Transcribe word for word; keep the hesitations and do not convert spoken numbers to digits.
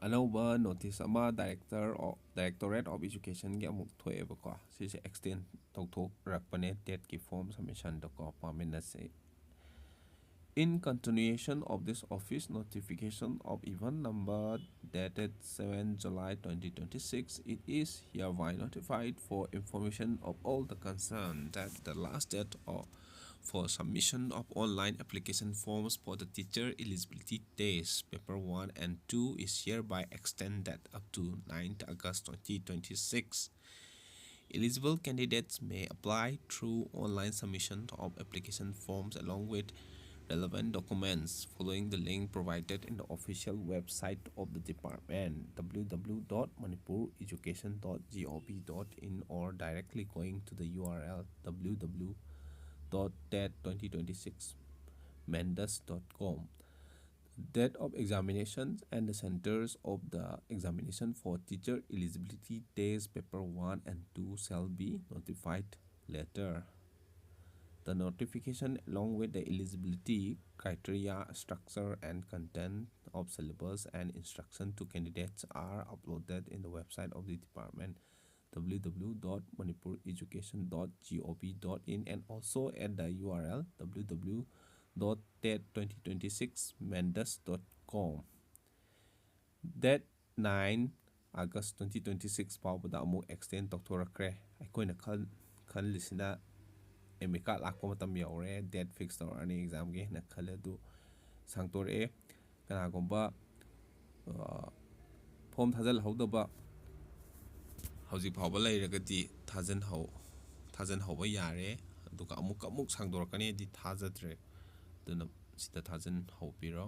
ꯑꯅꯧꯕ notice ꯑꯃ Director of, Directorate of Educationꯒꯤ ꯑꯃꯨꯛ ꯊꯣꯛꯑꯦꯕꯀꯣ꯫ ꯁꯤꯁꯦ extend ꯇꯧꯊꯣꯔꯛꯄꯅꯦ TETꯀꯤ form submissionꯗꯀꯣ, ꯄꯥꯃꯤꯟꯅꯁꯦ꯫ In continuation of this office notification of even number dated seven July twenty twenty-six, it is hereby notified for information of all the concerned that the last date of, for submission of online application forms for the teacher eligibility test paper one and two is hereby extended up to ninth August twenty twenty-six. Eligible candidates may apply through online submission of application forms along with relevant documents following the link provided in the official website of the department, w w w dot manipur education dot g o v dot in, or directly going to the U R L w w w dot tet twenty twenty-six mandus dot com. Date of examinations and the centers of the examination for teacher eligibility test paper one and two shall be notified later. The notification, along with the eligibility criteria, structure and content of syllabus and instruction to candidates, are uploaded in the website of the department, w w w dot manipur education dot g o v dot in, and also at the U R L w w w dot tet twenty twenty-six mandus dot com. Date nine August twenty twenty-six ꯐꯥꯎꯕꯗ ꯑꯃꯨꯛ extend ꯇꯧꯊꯣꯔꯛꯈ꯭ꯔꯦ꯫ ꯑꯩꯈꯣꯏꯅ ꯈꯜ-, ꯈꯜꯂꯤꯁꯤꯅ admit card ꯂꯥꯛꯄ ꯃꯇꯝ ꯌꯧꯔꯦ, date fix ꯇꯧꯔꯛꯑꯅꯤ examꯒꯤ ꯍꯥꯏꯅ ꯈꯜꯂꯦ꯫ ꯑꯗꯨ ꯁꯥꯡꯇꯣꯔꯛꯑꯦ꯫ ꯀꯅꯥꯒꯨꯝꯕ, ꯑ, form ꯊꯥꯖꯤꯜꯍꯧꯗꯕ ꯍꯧꯖꯤꯛ ꯐꯥꯎꯕ ꯂꯩꯔꯒꯗꯤ ꯊꯥꯖꯤꯟꯍꯧ-, ꯊꯥꯖꯤꯟꯍꯧꯕ ꯌꯥꯔꯦ꯫ ꯑꯗꯨꯒ ꯑꯃꯨꯛꯀ ꯑꯃꯨꯛ ꯁꯥꯡꯗꯣꯔꯛꯀꯅꯤ ꯍꯥꯏꯗꯤ ꯊꯥꯖꯗ꯭ꯔꯦ꯫ ꯑꯗꯨꯅ ꯁꯤꯗ ꯊꯥꯖꯤꯟꯍꯧꯕꯤꯔꯣ꯫